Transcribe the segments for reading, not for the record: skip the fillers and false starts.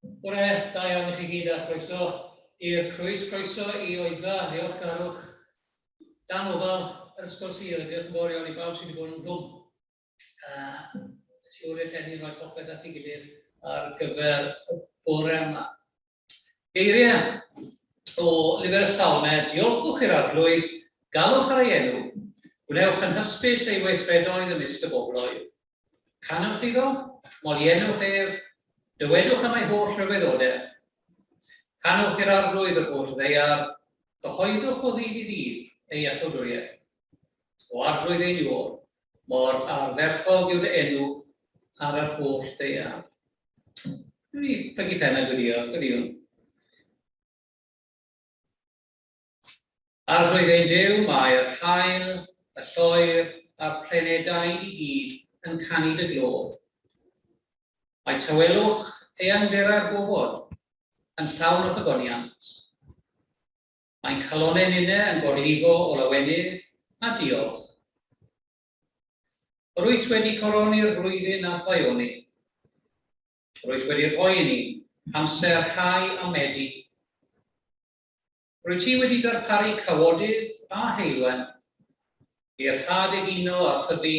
Bore da iawn i chi gyd a chroeso i'r crwys, croeso i oedfa ddiolchgarwch dan ofal yr Ysgol Sul a diolch yn fawr iawn i bawb sydd wedi bod yn glwm. Tu ôl i'r llenni yn rhoi popeth at ei gilydd ar gyfer y bore yma. Geiriau o Lyfr y Salmau, diolchwch i'r Arglwydd, galwch ar ei enw, gwnewch yn hysbys ei weithredoedd ymysg y bobloedd. Canwch iddo, moliennwch ef, dywedwch am ei holl ryfeddodau. Canwch i'r Arglwydd yr holl ddaear, cyhoeddwch o ddydd i ddydd ei iachawdwriaeth. O Arglwydd ein Iôr, mor ardderchog yw dy enw ar yr holl ddaear. Dwi wedi plygu pen a gweddio, gweddiwn. Arglwydd ein Duw, mae'r haul, y lloer a'r plenedau i gyd yn canu dy glod. Mae tawelwch eangderau'r gofod yn llawn o'th ogoniant. Mae'n calonnau ninne yn gorlifo o lawenydd a diolch. Rwyt wedi coroni'r flwyddyn â thaioni. Rwyt wedi rhoi i ni amser hau a medi. Rwyt ti wedi darparu cawodydd a heulwen i'r had egino a thyfu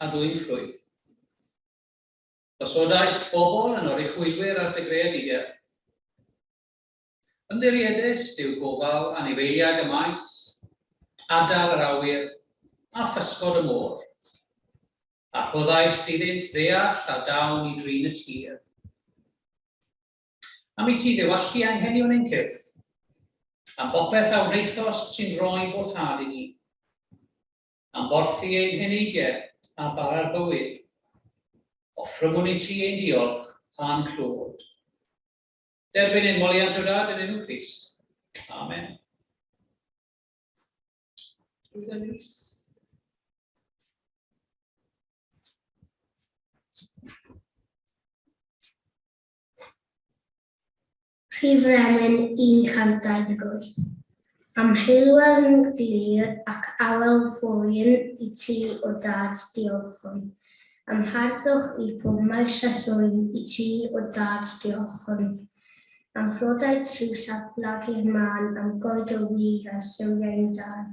a dwyn ffrwyth. Gosodaist bobl yn oruchwylwyr ar dy greadigaeth. Ymddiriedest i'w gofal anifeiliaid y maes, adar yr awyr, a physgod y môr. A rhoddaist iddynt ddeall a dawn i drin y tir. Am i ti ddiwallu anghenion ein cyrff, am bopeth a wnaethost sy'n rhoi boddhad i ni, am borthi ein heneidiau a bara'r bywyd, offrymwn i ti ein diolch a'n clod. Derbyn ein moliant o Dad yn enw Crist. Amen. Llwyddo Rhys. Rhif yr emyn 128. Am heulwen glir ac awel fwyn i ti o Dad diolchwn. Am harddwch i pob maes a llwyn i ti o Dad diolchwn. Am flodau tlws a blagur mân, am goed o wig a'r lliwiau'n dân,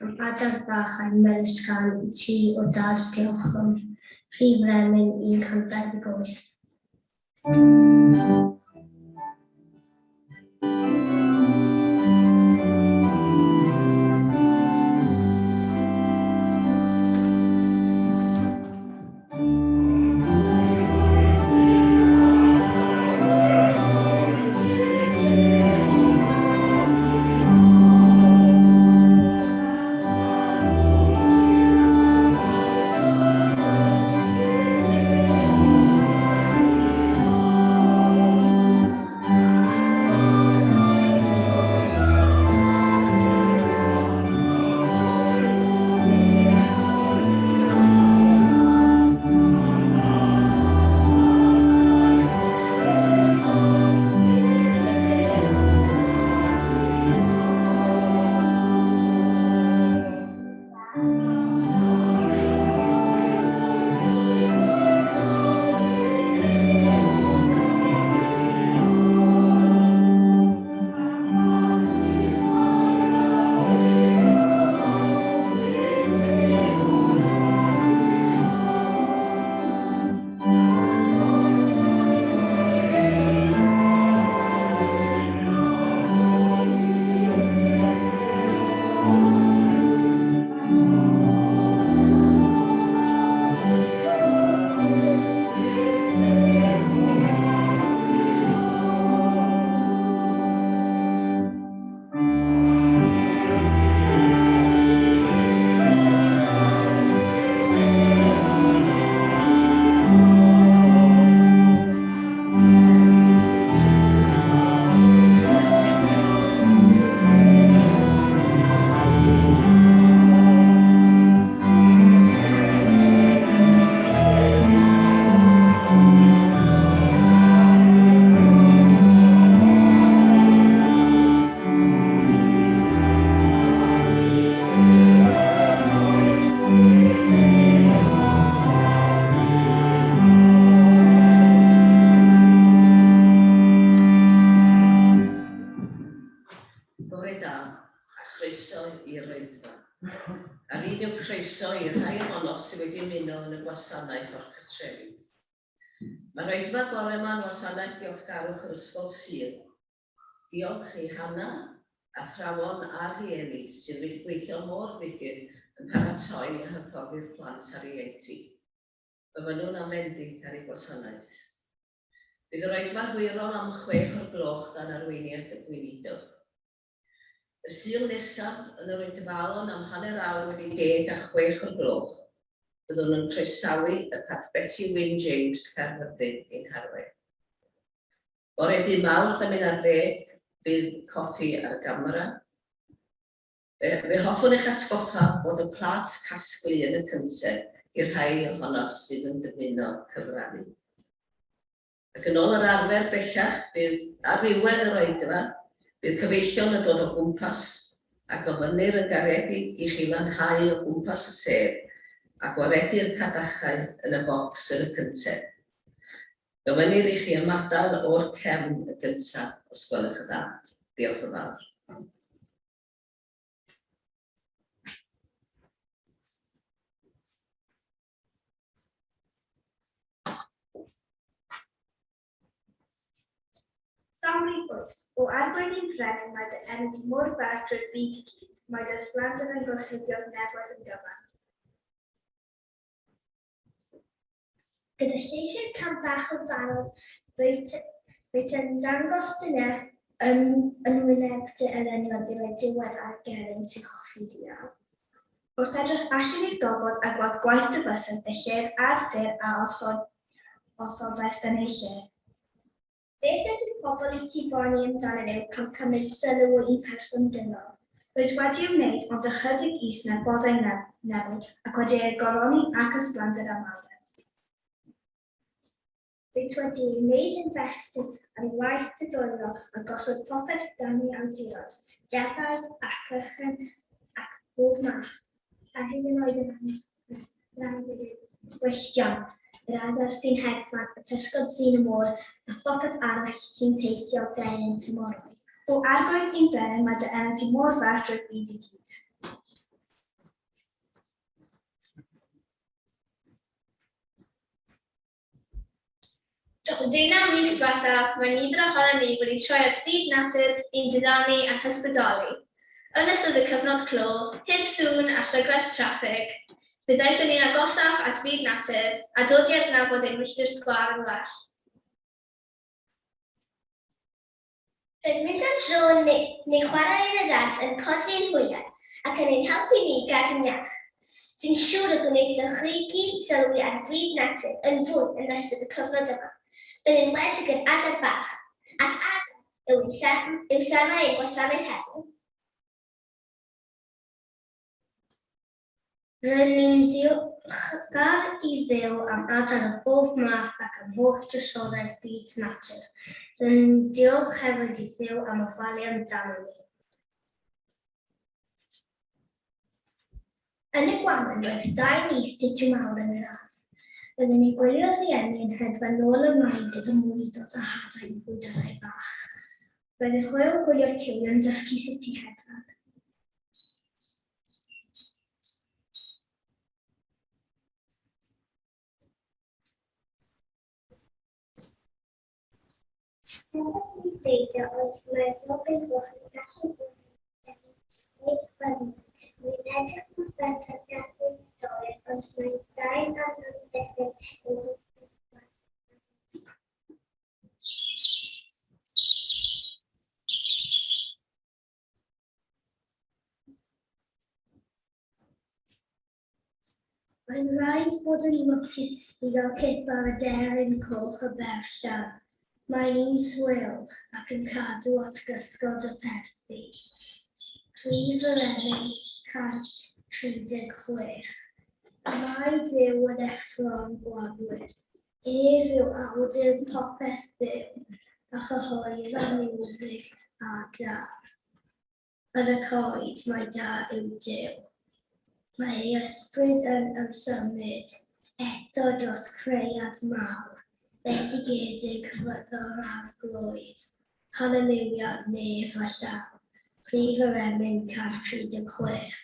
am adar bach a'u melys gân i ti o Dad diolchwn. Rhif yr emyn 128. i'r rhai ohonoch sydd wedi ymuno yn y gwasanaeth o'r cartrefi. Mae'r oedfa bore yma yn wasanaeth diolchgarwch yr Ysgol Sul. Diolch i Hannah, athrawon a rhieni sydd wedi gweithio mor ddigyr yn paratoi a hyfforddi'r plant ar ieuenctid. Gofynnwn am fendith ar eu gwasanaeth. Bydd yr oedfa hwyrol am 6 o'r gloch dan arweiniad y gweinidog. Y Sul nesaf, yn yr oedfaon am hanner awr wedi 16 o'r gloch, byddwn yn croesawu y Parc Beti Wyn James, Caerfyrddin, i'n harwain. Bore dydd Mawrth am 11, bydd coffi ar y gamera. Fe, fe hoffwn eich atgoffa bod y plât casglu yn y cyntedd i'r rhai ohonoch sydd yn dymuno cyfrannu. Ac yn ôl yr arfer bellach, bydd ar ddiwedd yr oedfa, bydd cyfeillion yn dod o gwmpas a gofynnir yn garedig i chi lanhau o gwmpas y sedd a gwaredu'r cadachau yn y bocs yn y cyntedd. Gofynnir i chi ymadael o'r cefn yn gyntaf os gwelwch yn dda. Diolch yn fawr. Salm rhif wyth. O Arglwydd ein Brenin, mae dy enw di mor bell drwy'r byd i gyd, mae dy ysblennydd yn gorchuddio'r nefoedd yn gyfan. Gyda lleisiau plant bach yn barod, rwyt, rwyt yn dangos dy nerth yn, yn wyneb dy elynion i roi diwedd ar gelyn sy'n hoffi dial. Wrth edrych allan i'r gofod a gweld gwaith dy fysedd, y lled a'r tir a osod, osodaist yn eu lle. Beth ydy'r pobl i ti boeni amdanyn nhw pan cymryd sylw o un person dynol? Rwyt wedi ei wneud ond ychydig is na'r bodau nefol, ac wedi ei goroni ac ysblendded a mawredd. Rwyt wedi ei wneud yn festr ar waith dy ddwylo a gosod popeth dan ei awdurdod, defaid ac ychen ac bob math, a hyd yn oed yr anifeiliaid gwylltion, yr adar sy'n hedfan, y pysgod sy'n y môr, a phopeth arall sy'n teithio gennym tymhorau. O Arglwydd ein Brenin, mae dy enw di mor fawr drwy'r byd i gyd. Dros y deunaw mis diwethaf, mae nifer ohonon ni wedi troi at fyd natur i'n diddanu a'n hysbrydoli. Yn ystod y cyfnod clo, heb sŵn a llygredd traffig, fe ddaethon ni'n agosach at fyd natur a dod i adnabod ein milltir sgwâr yn well. Roedd mynd am dro neu, neu chwarae yn yr ardd yn codi ein hwyliau ac yn ein helpu ni i gadw'n iach. Dwi'n siŵr y gwnaethoch chi gyd sylwi ar fyd natur yn fwy yn ystod y cyfnod yma, yn enwedig yr adar bach, ac adar yw ein yw thema ein gwasanaeth heddiw. Rŷn ni'n ddiolchgar i Dduw am adar o bob math ac am holl drysorau'r byd natur. Rŷn ni'n diolch hefyd i Dduw am ofalu amdanon ni. Yn y gwanwyn roedd dau nyth titw mawr yn yr ardd. Roedden ni'n gwylio'r rhieni yn hedfan nôl a mlaen gyda mwydod a hadau i fwydo'r rhai bach. Roedd yn hwyl gwylio'r cywion dysgu sut i hedfan. Rhywbeth i beidio oedd mae'r robin goch yn gallu bod yn reit chwyrn. Mae'n edrych mor bert â gadwyn dolur, ond mae'n ddain anamddiffyn ei gwmpas. Mae'n rhaid bod yn lwcus i gael cip ar aderyn coch y berllan. Mae'n un swil ac yn cadw at gysgod y perthi. Rhif yr emyn 136. Mae Duw yn effro'n gwanwyn. Ef yw awdur popeth byw, a chyhoedda miwsig a da. Yn y coed mae da yw Duw. Mae ei ysbryd yn ymsymud eto dros creuad mawr, bendigedig fyddo'r Arglwydd. Haleliwia, nef a llaw. Rhif yr emyn 136.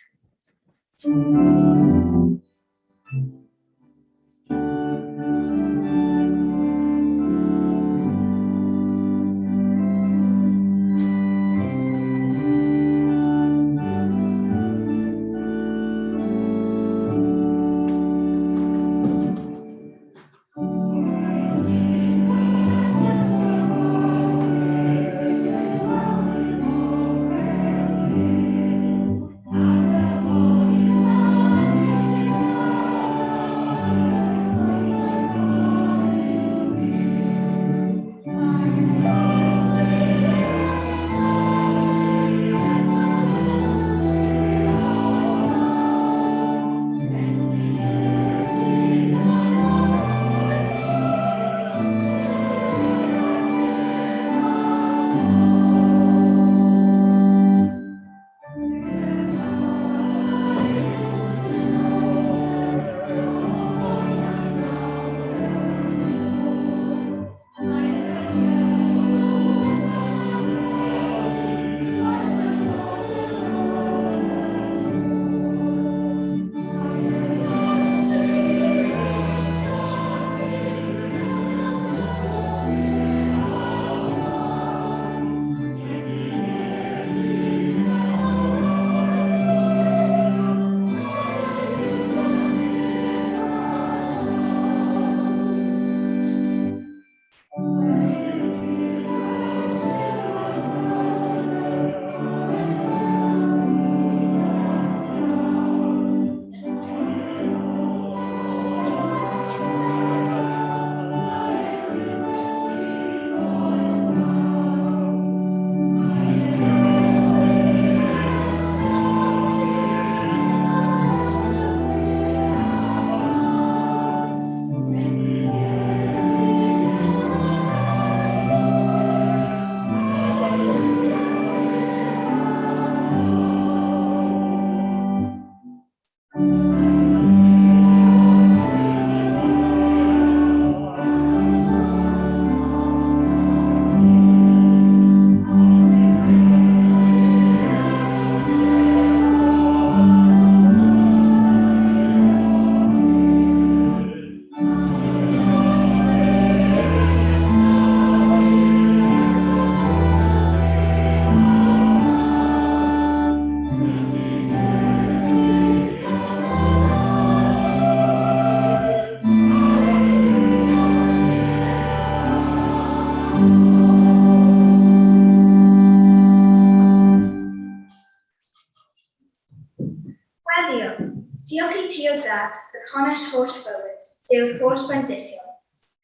Ffynhonnell holl fywyd, Duw'r holl fendithion,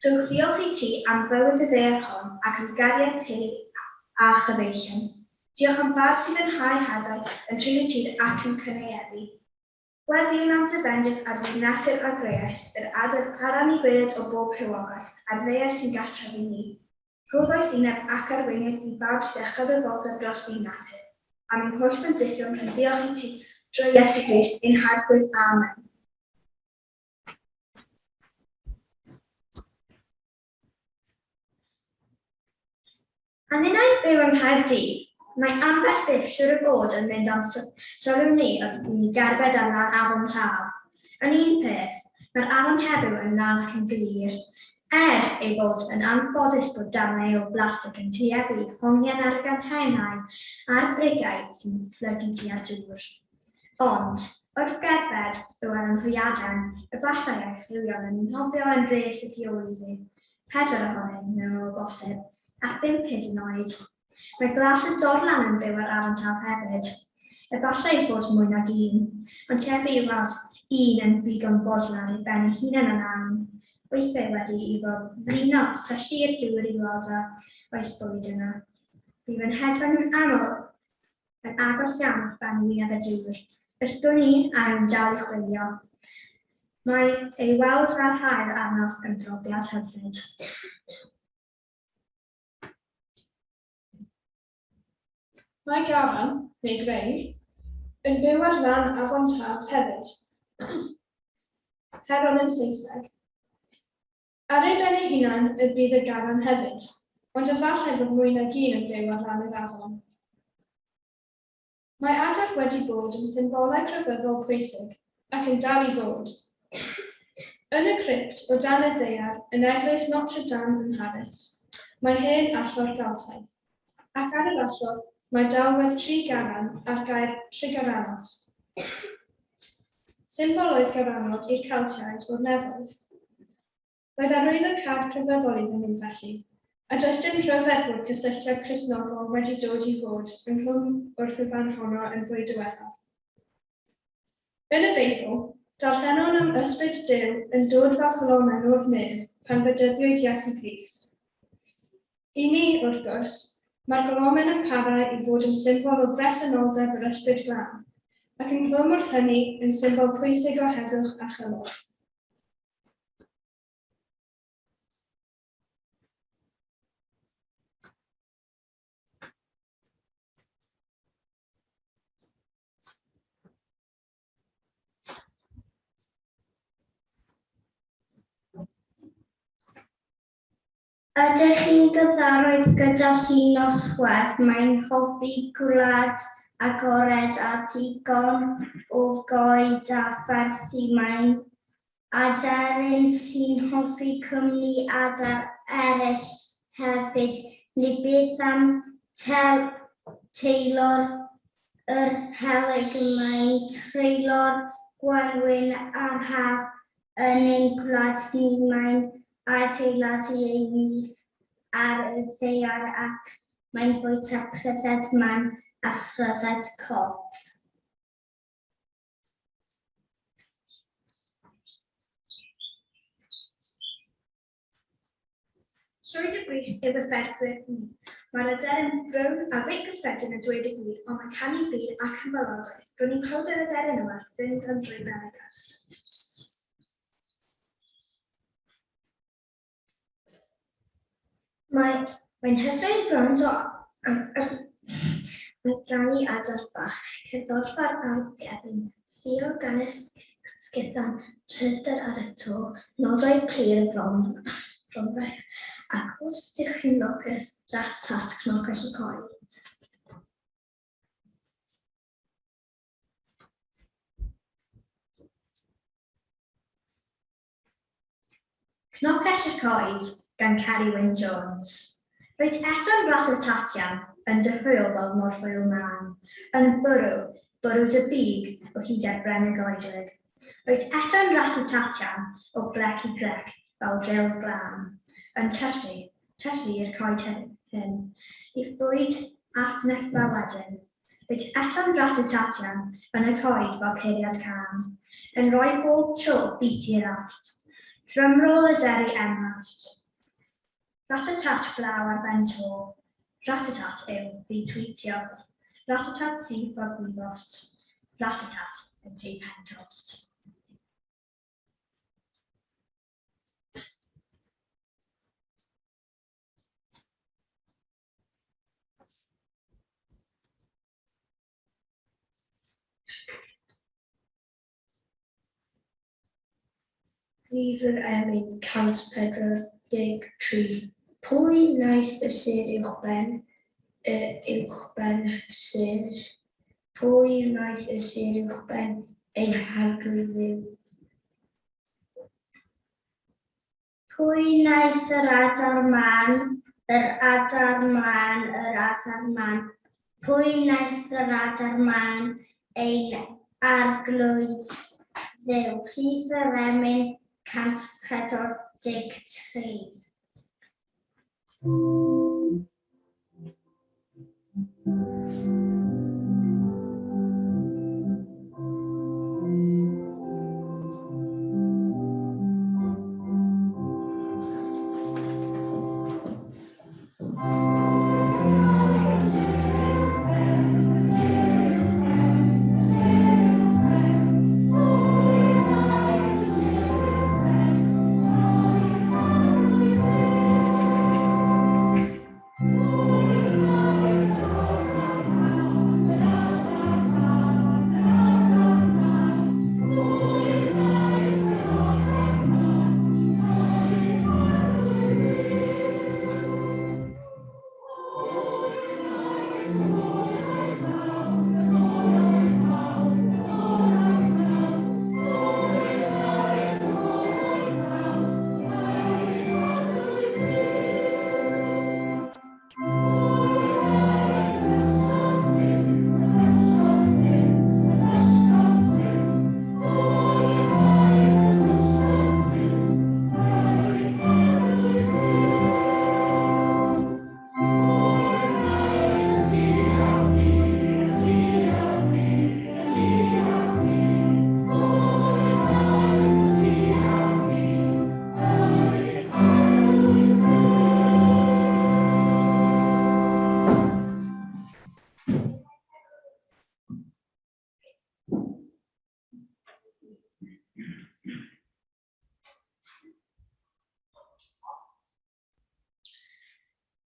rhowch ddiolch i ti am fywyd y ddaear hon ac am gariad teulu a chyfeillion. Diolch am bawb sydd yn hau hadau, yn trin y tir ac yn cynaeafu. Gweddïwn am dy fendith ar fyd natur a greaist, yr adar a'r anifeiliaid o bob rhywogaeth, a'r ddaear sy'n gartref i ni. Rho ddoethineb ac arweiniad i bawb sydd â chyfrifoldeb dros fyd natur. Am ein holl fendithion, rhaid ddiolch i ti drwy Iesu Grist, ein Harglwydd. Amen. A ninnau'n byw yng Nghaerdydd, mae ambell beth siŵr o fod yn mynd â'n sylw ni wrth i ni gerdded ar lan Afon Taf. Yn un peth, mae'r afon heddiw yn lân ac yn glir, er ei bod yn anffodus bod darnau o blastig yn tueddu i hongian ar y ganghennau a'r brigau sy'n plygu tua'r dŵr. Ond, wrth gerdded, fe welwn hwyaden, efallai a'i chlywion yn nofio yn res y tu ôl iddi, pedwar ohonyn nhw o bosib, a phump hyd yn oed. Mae glas y dorlan yn byw ar Afon Taf hefyd. Efallai bod mwy nag un, ond tebyg i weld un yn ddigon bodlon ar ei ben ei hunan yn awn. Weithiau wedi iddo flino, syllu'r dŵr i weld a oes bwyd yno. Bydd yn hedfan yn aml yn agos iawn at ben wyneb y dŵr. Ysgwn i a yw'n dal i chwilio. Mae ei weld fel haul arnoch yn brofiad hyfryd. Mae Garan, neu Greir, yn byw ar lan Afon Taf hefyd. Heron yn Saesneg. Ar ei ben ei hunan y bydd y garan hefyd, ond efallai fod mwy nag un yn byw ar lan yr afon. Mae adar wedi bod yn symbolau crefyddol pwysig, ac yn dal i fod. Yn y crypt o dan y ddaear yn eglwys Notre Dame ym Mharis, mae hen allor Galtaidd, ac ar yr allor mae delwedd tri garan a'r gair Trigaranos. Symbol oedd garanod i'r Celtiaid o'r nefoedd. Roedd arwyddocâd crefyddol iddyn nhw, felly, a does dim rhyfedd bod cysylltiad Cristnogol wedi dod i fod ynghlwm wrth y fan honno yn fwy diweddar. Yn y Beibl, darllenwn am Ysbryd Duw yn dod fel colomen o'r nef pan fedyddiwyd Iesu Grist. I ni, wrth gwrs, mae'r golomen yn para i fod yn symbol o bresenoldeb yr Ysbryd Glân, ac ynghlwm wrth hynny yn symbol pwysig o heddwch a chymorth. Ydych chi'n gyfarwydd gyda Llinos Chwerth? Mae'n hoffi gwlad agored a digon o goed a pherthi. Mae'n aderyn sy'n hoffi cwmni adar eraill hefyd. Neu beth am Taylor yr Helyg? Mae'n treulio'r gwanwyn a'r haf yn ein gwlad ni. Mae'n adeiladu ei nyth ar y ddaear ac mae'n bwyta pryfed man a phryfed cop. Llwyd y gwrych yw fy ffermwyr ni. Mae'r aderyn brown a reit gyffredin a dweud y gwir, ond mae'n canu'n glir ac yn falodaidd. Ro'n i'n clywed yr aderyn yma wrth fynd am dro i Ben y Garth. Mae, mae'n hyfryd gwrando ar, ar, ar ganu adar bach, cerddorfa'r ardd gefn, suo gan y sguthan, trydar ar y to, nodau clir y bron, bronfraith, ac os dych chi'n lwcus, rat-tat cnocell y coed. Cnocell y Coed gan Ceri Wyn Jones. Rwyt eto'n rat-a-tatian, yn dy hwyl fel morthwyl mân, yn bwrw, bwrw dy big o hyd ar bren y goedwig. Rwyt eto'n rat-a-tatian, o glec i glec, fel dril glân, yn tyllu, tyllu i'r coed hyn, i'th bwyd a'th nythfa wedyn. Wyt eto'n rat-a-tatian yn y coed fel curiad cân, yn rhoi bob tro bît i'r allt. Drymrôl y deri emrallt. Rat-a-tat glaw ar ben to. Rat-a-tat yw retweetio. Rat-a-tat sydd fel gwybost. Rat-a-tat yn rhy pen tost. Rhif yr emyn 143. Pwy wnaeth y sêr uwchben, y uwchben sêr? Pwy wnaeth y sêr uwchben ein Harglwydd Dduw? Pwy wnaeth yr adar mân, yr adar mân, yr adar mân? Pwy wnaeth yr adar mân, ein Arglwydd Dduw? Rhif yr emyn 143.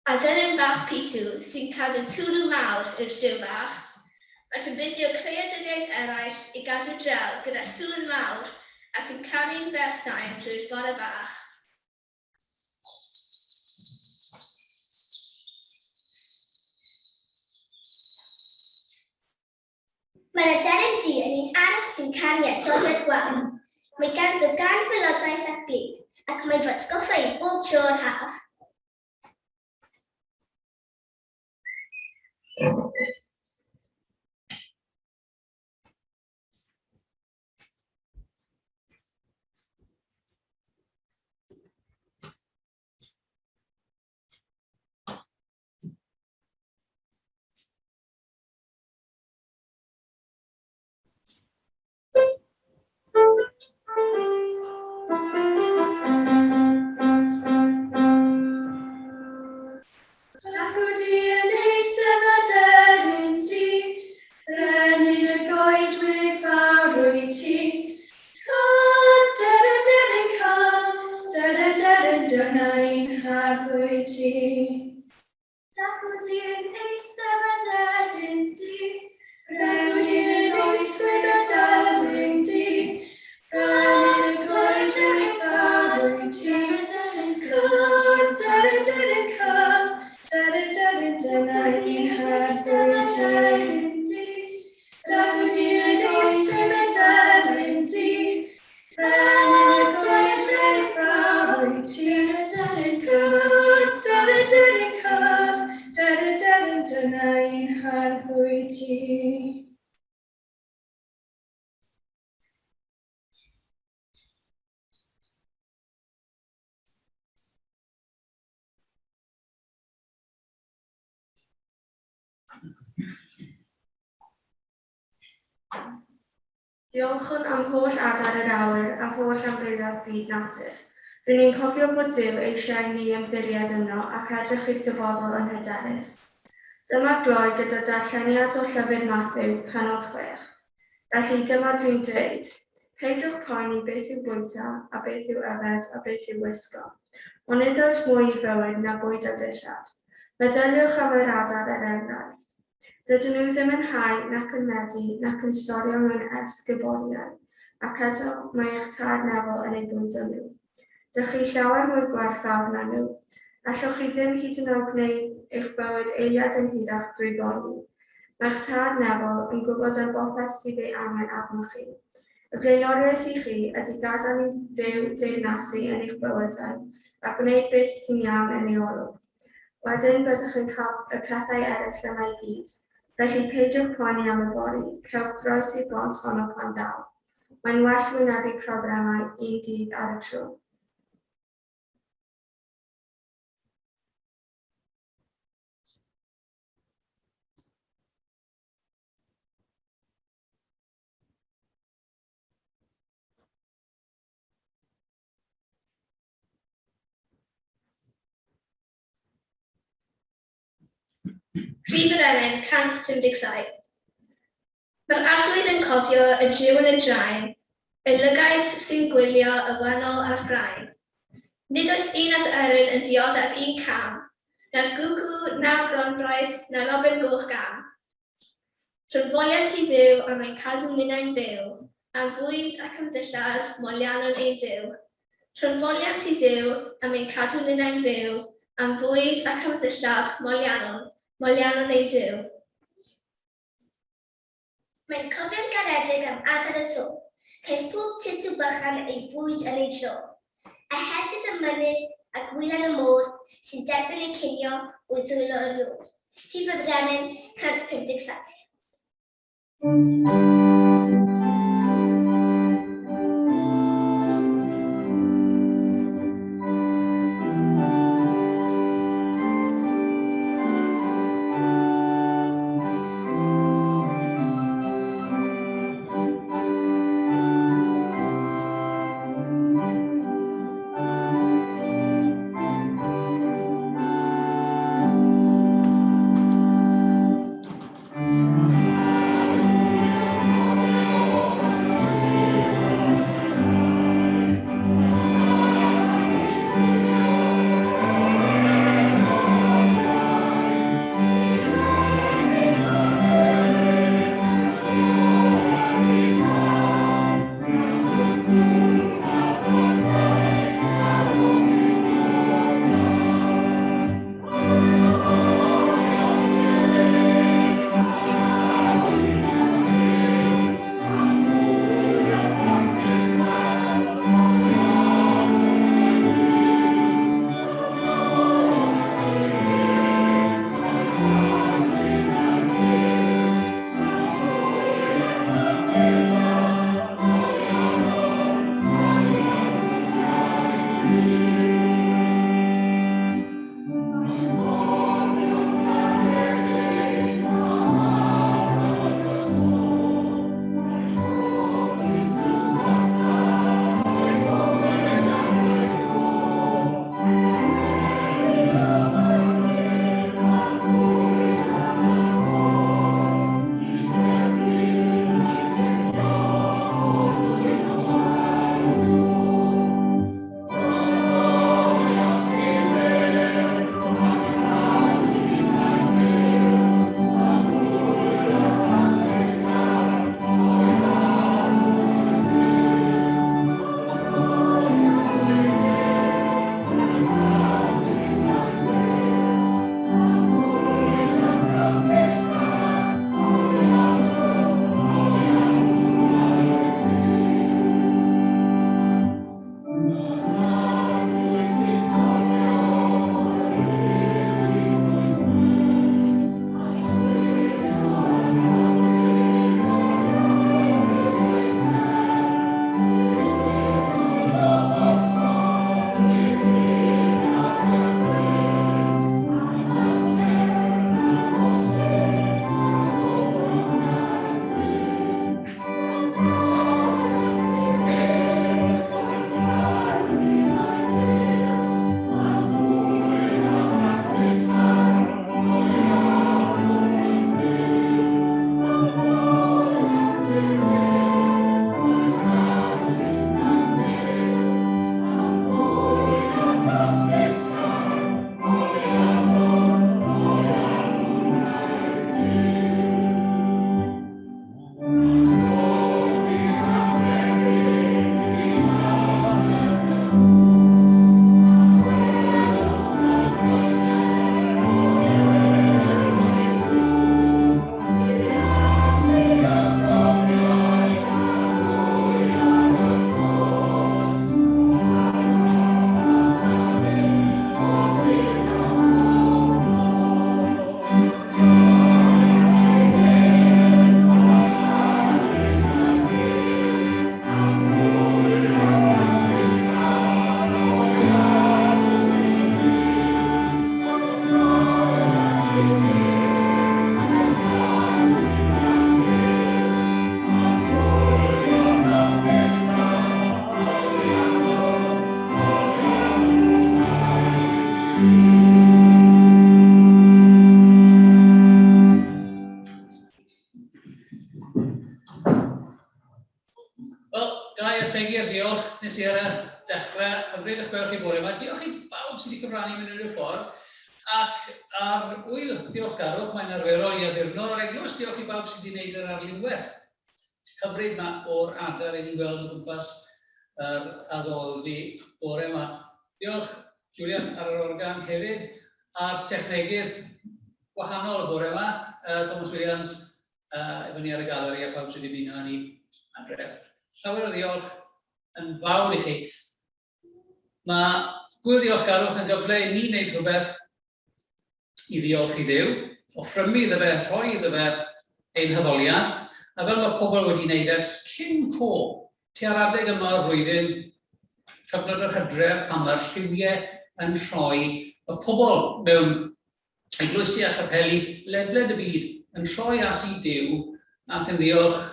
Aderyn bach pitw sy'n cadw twrw mawr yw'r jiw bach. Mae'n rhybuddio creaduriaid eraill i gadw draw gyda sŵn mawr ac yn canu'n bersain drwy'r bore bach. Mae'r aderyn du yn un arall sy'n caru adoriad gwaun. Mae ganddo gân felodaidd a glir, ac mae'n fy atgoffa i bob tro o'r haf. Dacw di yn eistedd aderyn du, brenin y goedwig fawr wyt ti. Cân, der aderyn cân, der aderyn dyna ein harglwydd ti. Dacw di yn eistedd aderyn du, dacw di yn eistedd aderyn du, brenin y goedwig fawr wyt ti. Cân, der aderyn cân, der aderyn dyna ein harglwydd ti. Dacw di yn eistedd aderyn du, brenin y goedwig fawr wyt ti. Cân, der aderyn cân, der aderyn Diolchwn am holl adar yr awyr a holl amrywiaeth byd natur. Rŷn ni'n cofio bod Duw eisiau i ni ymddiried yno ac edrych i'r dyfodol yn hyderus. Dyma gloi gyda darlleniad o Llyfr Mathew, pennod 6. Felly dyma dwi'n dweud, peidiwch poeni beth i'w bwyta a beth i'w yfed a beth i'w wisgo. Ond nid oes mwy i fywyd na bwyd a dillad. Meddyliwch am yr adar er enghraifft. Dydyn nhw ddim yn hau nac yn medi nac yn storio mewn esguboriau, ac eto mae eich Tad Nefol yn eu bwydo nhw. Dych chi llawer mwy gwerthfawr na nhw. Allwch chi ddim hyd yn oed gwneud eich bywyd eiliad yn hirach drwy boeni. Mae'ch Tad Nefol yn gwybod am bopeth sydd ei angen arnoch chi. Y flaenoriaeth i chi ydy gadael i Dduw deyrnasu yn eich bywydau a gwneud beth sy'n iawn yn ei olwg. Wedyn byddwch yn cael y pethau eraill yma i gyd. Felly peidiwch poeni am yfory, cewch groesi'r bont honno pan ddaw. Mae'n well wynebu problemau un dydd ar y tro. Rhif yr emyn, 157. Mae'r arglwydd yn cofio y Jew yn y draen, y lygaid sy'n gwylio y wennol a'r graen. Nid oes un aderyn yn dioddef un cam, na'r gwcw, na bronfraith, na robin goch gam. Rhwng foliant i Dduw am ein cadw ninnau'n byw, am fwyd ac am ddillad, moliannwn ein Duw. Rhwng foliant i Dduw am ein cadw ninnau'n byw, am fwyd ac am ddillad, moliannwn, moliannwn ein Duw. Mae'n cofio'n garedig am adar y to. Caiff pob titw bychan ei fwyd yn ei dro. A hedydd y mynydd a gwylan y môr sy'n derbyn eu cinio o'i ddwylo erioed. Rhif y Brenin, 157. ddechrau. Hyfryd eich gweld chi bore yma. Diolch i bawb sydd wedi cyfrannu mewn unrhyw ffordd. Ac ar wyl diolchgarwch, mae'n arferol i addurno yr eglwys. Diolch i bawb sydd wedi gwneud yr arlunwaith hyfryd yma o'r adar i ni'n gweld o gwmpas yr addoldy bore yma. Diolch Julian ar yr organ hefyd, a'r technegydd gwahanol y bore yma, Thomas Williams, efo ni ar y galeri a phawb sydd wedi ymuno â ni adre. Llawer o ddiolch yn fawr i chi. Mae gwyl ddiolchgarwch yn gyfle i ni wneud rhywbeth i ddiolch i Dduw, offrymu iddo fe, rhoi iddo fe ein haddoliad, a fel mae pobl wedi wneud ers cyn co, tua'r adeg yma o'r flwyddyn, cyfnod yr hydref, pan mae'r lliwiau yn rhoi, mae pobl mewn eglwysi a chapeli ledled y byd yn troi at i Duw ac yn ddiolch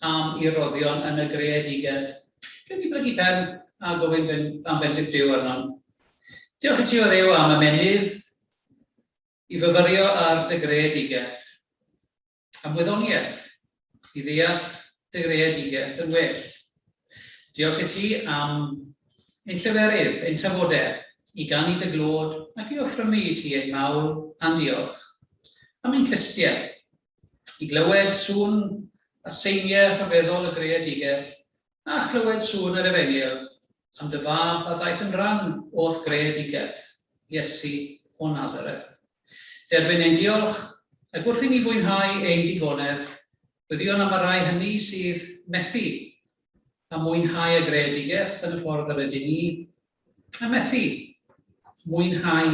am i roddion yn y greadigaeth. Dwi'n ni blygu pen a gofyn ben, am bendith Duw arnom. Diolch i ti o Dduw am ymenydd i fyfyrio ar dy greadigaeth, am wyddoniaeth i ddeall dy greadigaeth yn well. Diolch i ti am ein lleferydd, ein tafodau, i ganu dy glod ac i offrymu i ti ein mawl a'n diolch. Am ein clustiau, i glywed sŵn a seiniau rhyfeddol y greadigaeth, a chlywed sŵn yr efengyl am dy fab a ddaeth yn rhan o'th greadigaeth, Iesu o Nazareth. Derbyn ein diolch, ac wrth i ni fwynhau ein digonedd, gweddïwn am y rhai hynny sydd methu a mwynhau y greadigaeth yn y ffordd yr ydyn ni, a methu mwynhau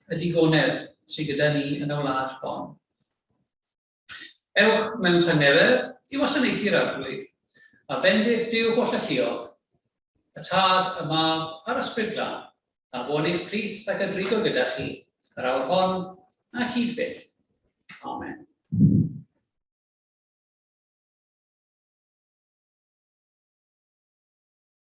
y digonedd sydd gyda ni yn y wlad hon. Ewch mewn tangnefedd i wasanaethu'r Arglwydd, a bendith Duw Hollalluog, y Tad, y Mab, a'r Ysbryd Glân, a fo yn eich plith ac a drigo gyda chi yr awr hon ac hyd byth. Amen.